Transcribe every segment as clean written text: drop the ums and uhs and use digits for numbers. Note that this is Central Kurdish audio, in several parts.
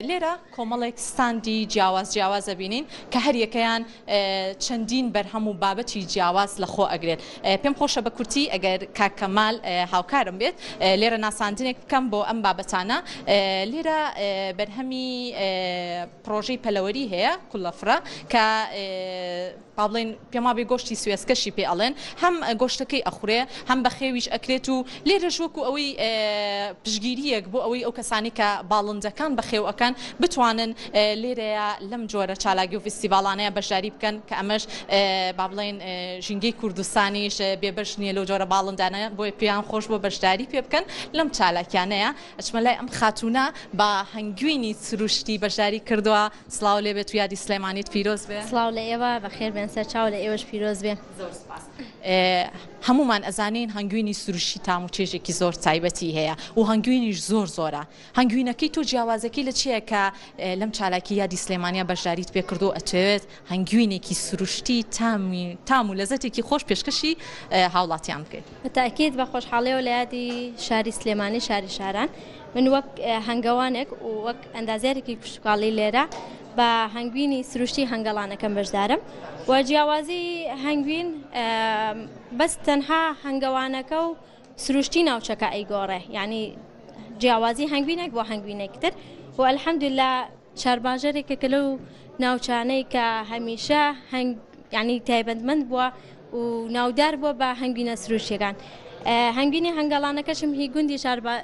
لێرە کۆمەڵێک ستاندی جیاواز جیاواز ئەبینین کە هەریەکەیان چەندین بەرهەم و بابەتی جیاواز لە خۆ ئەگرێت. پێم خۆشە بە کورتی ئەگەر کاک کەمال هاوکارم بێت لێرە ناساندنێک بکەم بۆ ئەم بابەتانە. لێرە بەرهەمی پڕۆژەی پەلەوەری هەیە، کولەفرە، کە با بڵێین پێم وابێ گۆشتی سوێسکەشی پێ ئەڵێن، هەم گۆشتەکەی ئەخورێ هەم بەخێویش ئەکرێت و لێرەش وەکو ئەوەی پشتگیرییەک بۆ ئەوەی ئەو کەسانەی کە باڵندەکان بەخێو ئەکەن بتوانن لێرەیا لەم جۆرە چالاکی و فیستیڤاڵانەیا بەشداری بکەن کە ئەمەش با بڵێین ژینگەی کوردستانیش بێبەش نییە لەو جۆرە باڵندانە بۆیە پێیان خۆش بووە بەشداری پێ بکەن لەم چالاکیانەیا. ئەچمە لای ئەم خاتوونە بە هەنگوینی سروشتی بەشداری کردووە. سڵاو لێ بێت و یادی سلێمانیت پیرۆز بێ. سڵاو لە ئێوە، بەخێر بێن سەر چاو لە ئێوەش پیرۆز بێ. زۆر سوپاس. هەموومان ئەزانین هەنگوینی سروشتی تام و چێژێکی زۆر تایبەتی هەیە و هەنگوینیش زۆر زۆرە. هەنگوینەکەی تۆ جیاوازەکەی لە چییە کە لەم چالاکی یادی سلێمانیە بەشداریت پێ کردووە و ئەتەوێت هەنگوینێکی سروشتی تامی تام و لەزەتێکی خۆش پێشکەشی هاوڵاتیان بکەیت؟ بە تاکید بە خۆشحاڵیەوە لە یادی شاری سلێمانی شاری شاران من وەک هەنگەوانێک و وەک ئەندازیارێکی کشتوکاڵی لێرە بە هەنگوینی سروشتی هەنگەڵانەکەم بەشدارم و جیاوازی هەنگوین بەس تەنها هەنگەوانەکە و سروشتی ناوچەکە ئەیگۆڕێ یعنی جیاوازی هەنگوینێک بۆ هەنگوینێکتر و الحمدلله شارباژێرێکە کە لەو ناوچانەی کە هەمیشە هەنگ یعنی تایبەتمەند بووە و ناودار بووە بە هەنگوینە سروشتیەکان. هەنگوینی هەنگەڵانەکەشم هی گوندی شاربا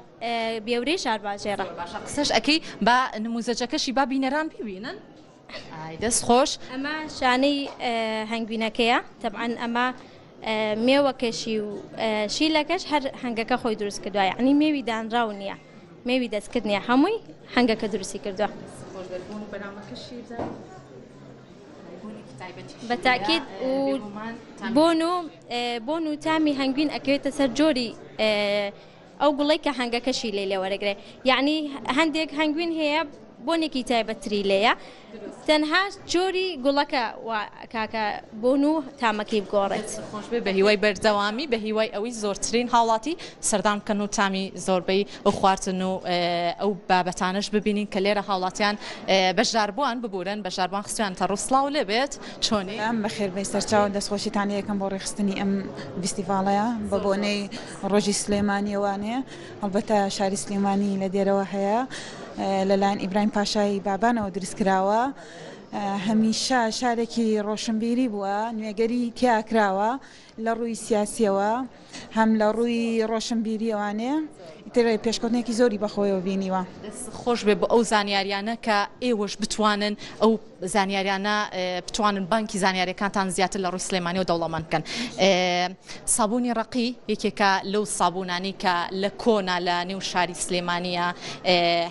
بێورەی شارباژێڕە. زۆر باشە قسەش ئەکەی با نموزەجەکەشی با بینەران بیبینن. ئای دەست خۆش. ئەمە شانەی هەنگوینەکەیە تەبعەن ئەمە مێوەکەشی و شیلەکەش هەر هەنگەکە خۆی دروست کردووە یعنی مێوی دانراو نییە. مێوی دەستکرد نیە هەمووی هەنگەکە دروستی کردووە. دەست خۆش بێت بۆن و بەرنامەکەشی بزانین بۆنێکی تایبەتیشی بە تاکید هەیە و بێگومان تامی بۆن و بۆن و تامی هەنگوین ئەکەوێتە سەر جۆری ئەو گوڵەی کە هەنگەکەشی لێ لێوەرەگرێ یعنی هەندێک هەنگوین هەیە بۆنێکی تایبەتتری لێیە تەنها جۆری گوڵەکە وا کاکە بۆن و تامەکەی بگۆڕێت. دەستت خۆش بێت بەهیوای بەردەوامی بەهیوای ئەوەی زۆرترین هاوڵاتی سەردان بکەن و تامی زۆربەی ئەو خواردن و ئەو بابەتانەش ببینین کە لێرە هاوڵاتیان بەشداربووان ببورن بەشداربووان خستویانەتە ڕوو سڵاو لێبێت چۆنی؟ سلام بەخێربێی سەرچاو دەستخۆشیتان لێ ئەکەم بۆ ڕێکخستنی ئەم ڤیستیڤاڵەیە بە بۆنەی ڕۆژی سلێمانیەوانێ هەڵبەتە شاری سلێمانی لە دێرەوە هەیە لەلایەن ئیبراهیم پاشای بابانەوە دروست کراوە هەمیشە شارێکی ڕۆشنبیری بووە نوێگەری تیا کراوە لە ڕووی سیاسیەوە هەم لە ڕووی ڕۆشنبیریەوانێ ئیتر پێشکەوتنێکی زۆری بەخۆیەوە بینیوە. دەست خۆش بێ بۆ ئەو زانیاریانە کە ئێوەش بتوانن ئەو زانیاریانە بتوانن بانکی زانیاریەکانتان زیاتر لە ڕووی سلێمانیەوە دەوڵەمەند بکەن. سابوونی ڕەقی یەکێکە لەو سابوونانەی کە لە کۆنا لە نێو شاری سلێمانیە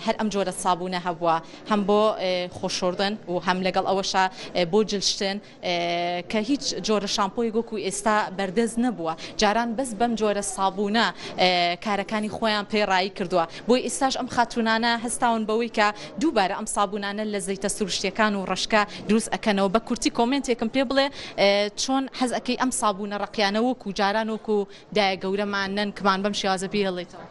هەر ئەم جۆرە سابوونە هەبووە هەم بۆ خۆشۆردن و هەم لەگەڵ ئەوەشا بۆ جلشتن کە هیچ جۆرە شامپۆیەک وەکو ئێستا بەردەست نەبووە، جاران بەس بەم جۆرە سابوونە کارەکانی خۆیان پێ ڕایی کردووە، بۆیە ئێستاش ئەم خاتوونانە هەستاون بەوەی کە دووبارە ئەم سابوونانە لە زەیتە سروشتیەکان و ڕەشکە دروست ئەکەنەوە، بە کورتی کۆمێنتێکم پێ بڵێ چۆن حەز ئەکەی ئەم سابوونە ڕەقیانە وەکو جاران وەکو دایە گەورەمان نەنکمان بەم شێوازە بیهێڵیتەوە؟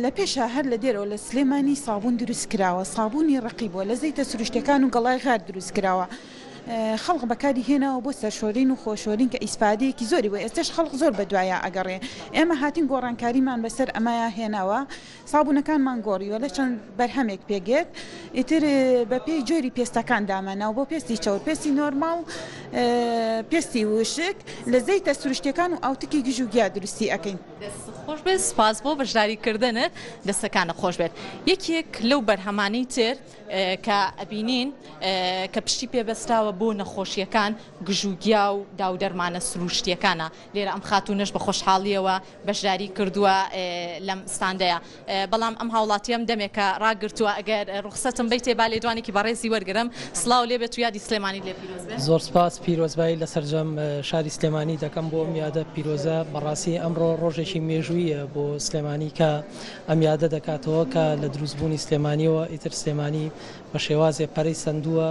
لە پێشا هەر لە دێرەوە لە سلێمانی سابوون دروست کراوە، سابوونی ڕەقی بووە، لە زەیتە سروشتیەکان و گەڵای غار دروست کراوە، خەڵک بەکاری هێناوە بۆ سەرشۆرین و خۆشۆرین کە ئیسفادەیەکی زۆری بووە، ئێستەش خەڵک زۆر بەدوایا ئەگەڕێ، ئێمە هاتین گۆڕانکاریمان بەسەر ئەمەیا هێناوە، سابوونەکانمان گۆڕیوە لە چەند بەرهەمێک پێکدێت، ئیتر بەپێی جۆری پێستەکان دامانناوە بۆ پێستی چەور، پێستی نۆرماڵ، پێستی وشک، لە زەیتە سروشتیەکان و ئاوتکی گژوگیا دروستی ئەکەین. دەستت خۆش بێت سوپاس بۆ بەشداری کردنت دەستەکانت خۆش بێت یەکێک لەو بەرهەمانەی تر کە ئەبینین کە پشتی پێ بەستراوە بۆ نەخۆشیەکان گژوگیا و داودەرمانە سروشتیەکانە لێرە ئەم خاتوونەش بە خۆشحاڵیەوە بەشداری کردووە لەم ستاندەیە بەڵام ئەم هاوڵاتیەم دەمێکە ڕاگرتووە ئەگەر ڕوخسەتم بەیتێ با لێدوانێکی بەڕێزی وەرگرم سڵاو لێ بێت و یادی سلێمانیت لێ پیرۆز بێت. زۆر سپاس پیرۆزبایی لە سەرجەم شاری سلێمانی دەکەم بۆ ئەم یادە پیرۆزە بەڕاستی ئەمڕۆ ڕۆژێکی مێژوویە. مێژوویە بۆ سلێمانی کە ئەم یادە دەکاتەوە کە لە دروستبوونی سلێمانیەوە ئیتر سلێمانی بە شێوازێ پەرەی سەندووە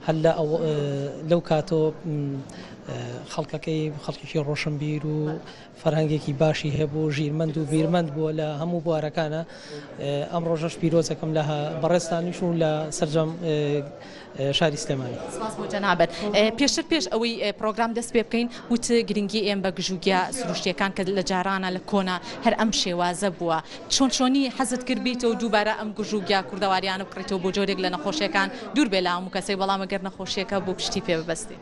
هەر لە لەو کاتەوە خەڵکەکەی خەڵکێکی ڕۆشنبیر و فەرهەنگێکی باشی هەبوو، ژیرمەند و بیرمەند بووە لە هەموو بوارەکانا. ئەم ڕۆژەش پیرۆزەکەم لە بەڕێزتانیش و لە سەرجەم شاری سلێمانی. سپاس بۆ جەنابت. پێشتر پێش ئەوەی پڕۆگرام دەست پێ بکەین وت گرنگی ئێم بە گژوگیا سروشتیەکان کە لە جارانە لە کۆنا هەر ئەم شێوازە بووە چۆن چۆنی حەزت کرد بیتەوە دووبارە ئەم گژوگیا کوردەواریانە بکڕیتەوە بۆ جۆرێک لە نەخۆشیەکان دوور بێ لە هەموو کەسێک بەڵام گەر نەخۆشیەکە بوو پشتی پێ ببەستی.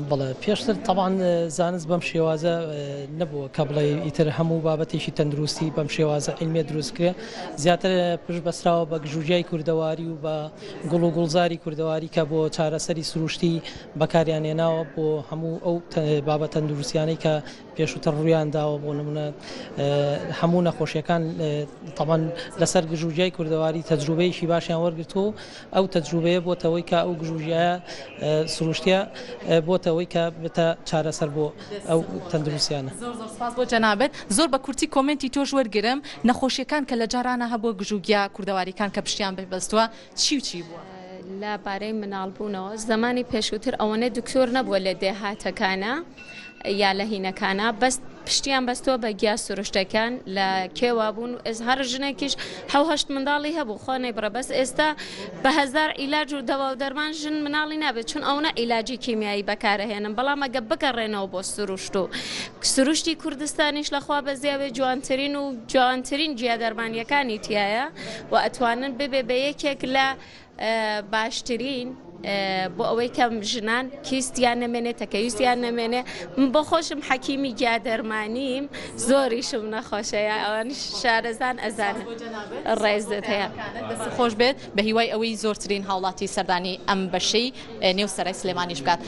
بەڵێ پێشتر تەبعەن زانست بەم شێوازە نەبووە کە بڵێ ئیتر هەموو بابەتێکی تەندروستی بەم شێوازە عیلمیە دروست کرێ زیاتر پشت بەسراوە بە گژوگیای کوردەواری و بە گوڵ و گوڵزاری کوردەواری کە بۆ چارەسەری سروشتی بەکاریان هێناوە بۆ هەموو ئەو بابەت تەندروستیانەی کە پێشووتر ڕوویان داوە بۆ نمونە هەموو نەخۆشیەکان تەبعەن لەسەر گژوگیای کوردەواری تەجروبەیەکی باشیان وەرگرتووە و ئەو تەجروبەیە بۆتەوەی کە ئەو گژوگیایە سروشتیە بۆتەوەی کە بتە چارەسەر بۆ ئەو تەندروستیانە. زۆر زۆر سپاس بۆ جەنابت. زۆر بە کورتی کۆمێنتی تۆش وەرگرم، نەخۆشیەکان کە لە جارانا هەبووە گژوگیا کوردەواریکان کە پشتیان پێ بەستووە چی و چی بووە؟ لە بارەی مناڵبوونەوە زەمانی پێشووتر ئەوەنە دکتۆر نەبووە لە دێهاتەکانا یا لە هینەکانا بەس پشتیان بەستووە بە گیا سروشتەکان لە کێوا بوون ئێس هەر ژنێکیش حەو هەشت منداڵی هەبوو خوا نەیبڕێ بەس ئێستا بە هەزار عیلاج و دەوا و دەرمان ژن مناڵی نابێت چون ئەونە عیلاجی کیمیایی بەکارەهێنن بەڵام ئەگە بگەڕێنەوە بۆ سروشت و سروشتی کوردستانیش لەخوا بەزیاوێ جوانترین و جوانترین گیا دەرمانیەکانی تایە و ئەتوانن ببێ بە یەکێک لە باشترین بۆ ئەوەی کە ژنان کیستیان نەمێنێ تەکەویستیان نەمێنێ من بۆ خۆشم حەکیمی گیا دەرمانیم زۆریشم نەخۆشەیە ئەوانیش شارەزان ئەزانن ڕێزت هەیە. دەست خۆش بێت بە هیوای ئەوەی زۆرترین هاوڵاتی سەردانی ئەم بەشەی نێو سەرای سلێمانیش بکات.